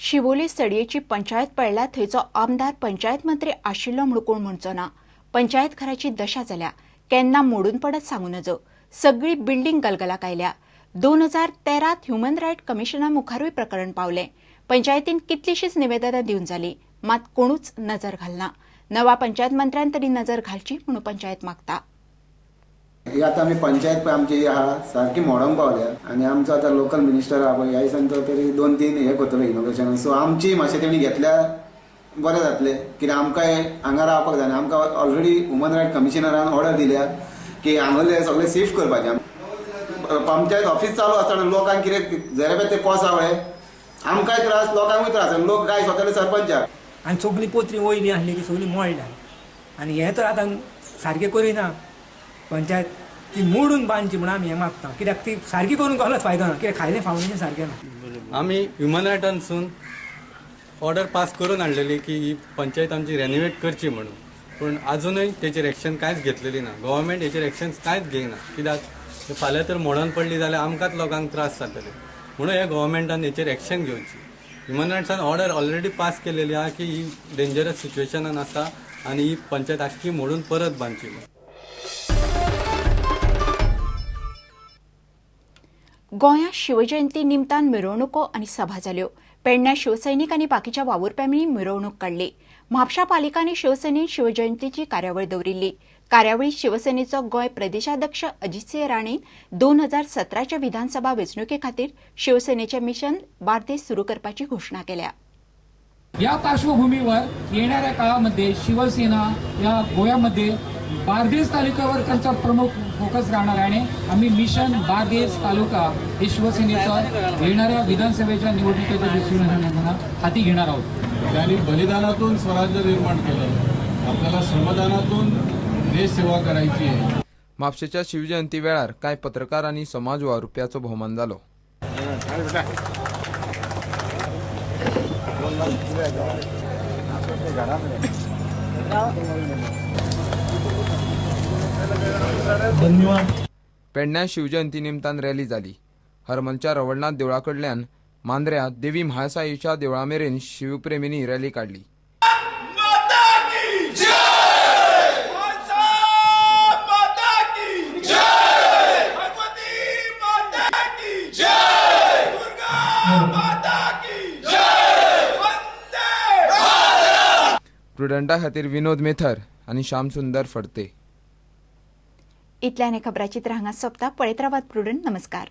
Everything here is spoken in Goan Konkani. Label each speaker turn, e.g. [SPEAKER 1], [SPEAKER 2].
[SPEAKER 1] शिवोली सडयेची पंचायत पळयल्यार थंयचो आमदार पंचायत मंत्री आशिल्लो म्हूण कोण म्हणचो ना. पंचायत घराची दशा जाल्या, केन्ना मोडून पडत सांगू नजो. सगळी बिल्डिंग गलगलाक आयल्या. 2013त ह्युमन रायट कमिशना मुखारूय प्रकरण पावलें. पंचायतीन कितलीशीच निवेदनां दिवन जाली, मात कोणूच नजर घालना. नवा पंचायत मंत्र्यान तरी नजर घालची म्हणून पंचायत मागता.
[SPEAKER 2] ही आतां आमी पंचायत पळय आमची ही आहा सारकी मोडोंक पावल्या आनी आमचो आतां लोकल मिनिस्टर आहा पळय, ह्या दिसान तो तरी 2-3 हे करतलो इनोग्रेशन. सो आमची मातशें तेणी घेतल्यार बरें जातलें, कित्याक आमकां हांगा रावपाक जायना. आमकां ऑलरेडी ह्युमन रायट कमिशनरान ऑर्डर दिल्या की हांगले सगळे शिफ्ट करपाचें. पंचायत ऑफिस चालू आसतना लोकांक कितें झेरेपे ते कोस आवळे, आमकांय त्रास, लोकांकूय त्रास. आनी लोक गाय सोदतले सरपंचाक.
[SPEAKER 3] आनी सगळीं पोत्रीं वयलीं आसली ती सगळीं मोडल्या आनी हें तर आतां सारकें करिना पंचायत, ती मोडून बांदची म्हणून आमी हें मागता. कित्याक ती सारकी करून कसलोच फायदो ना, कित्याक खायलें फावंडेशन सारकें ना.
[SPEAKER 4] आमी ह्युमन रायटानसून ऑर्डर पास करून हाडलेली की ही पंचायत आमची रेनिवेट करची म्हणून, पूण आजुनूय तेचेर एक्शन कांयच घेतलेली ना. गव्हर्मेंट हेचेर एक्शन कांयच घेयना, कित्याक फाल्यां तर मोडून पडली जाल्यार आमकांच लोकांक त्रास जातले. म्हणून हे गव्हर्मेंटान हेचेर एक्शन घेवची. ह्युमन रायट्सान ऑर्डर ऑलरेडी पास केलेली आहा की ही डेंजरस सिच्युएशनान आसा आनी ही पंचायत आख्खी मोडून परत बांदची.
[SPEAKER 1] गोंयांत शिवजयंती निमतान मिरवणुको आनी सभा जाल्यो. पेडण्यां शिवसैनीक आनी बाकीच्या वावुरप्यांनी मिरवणूक काडली. म्हापशा पालिका आनी शिवसेनेन शिवजयंतीची कार्यावळ दवरिल्ली. कार्यावळीत शिवसेनेचो गोंय प्रदेशाध्यक्ष अजितसिंह राणेन 2017च्या विधानसभा वेंचणुके खातीर शिवसेनेचें मिशन बार्देस सुरू करपाची घोशणा केल्या.
[SPEAKER 5] या पार्श्वभूमीवर येणाऱ्या काळामध्ये शिवसेना या गोव्यामध्ये बार्देस तालुक्यावर त्यांचा प्रमुख फोकस राहणार आहे आणि आम्ही मिशन बार्देस तालुका हे शिवसेनेचं येणाऱ्या विधानसभेच्या निवडणुकीच्या दृष्टीने हाती घेणार आहोत.
[SPEAKER 6] त्यांनी बलिदानातून स्वराज्य निर्माण केलं, आपल्याला श्रमदानातून देश सेवा करायची आहे.
[SPEAKER 7] म्हापशेच्या शिवजयंती वेळार कांय पत्रकार आनी समाज वावुरप्याचो भोवमान जालो. पेडण्यां शिवजयंती निमतान रॅली जाली. हरमलच्या रवळनाथ देवळा कडल्यान मांद्र्या देवी म्हाळसाईच्या देवळा मेरेन शिवप्रेमींनी रॅली काडली. प्रुडंटा खातीर विनोद मेथर आनी श्यामसुंदर फडते.
[SPEAKER 1] इतल्यान हें खबराचित्र हांगा सोंपता. पळयत रावात प्रुडंट. नमस्कार.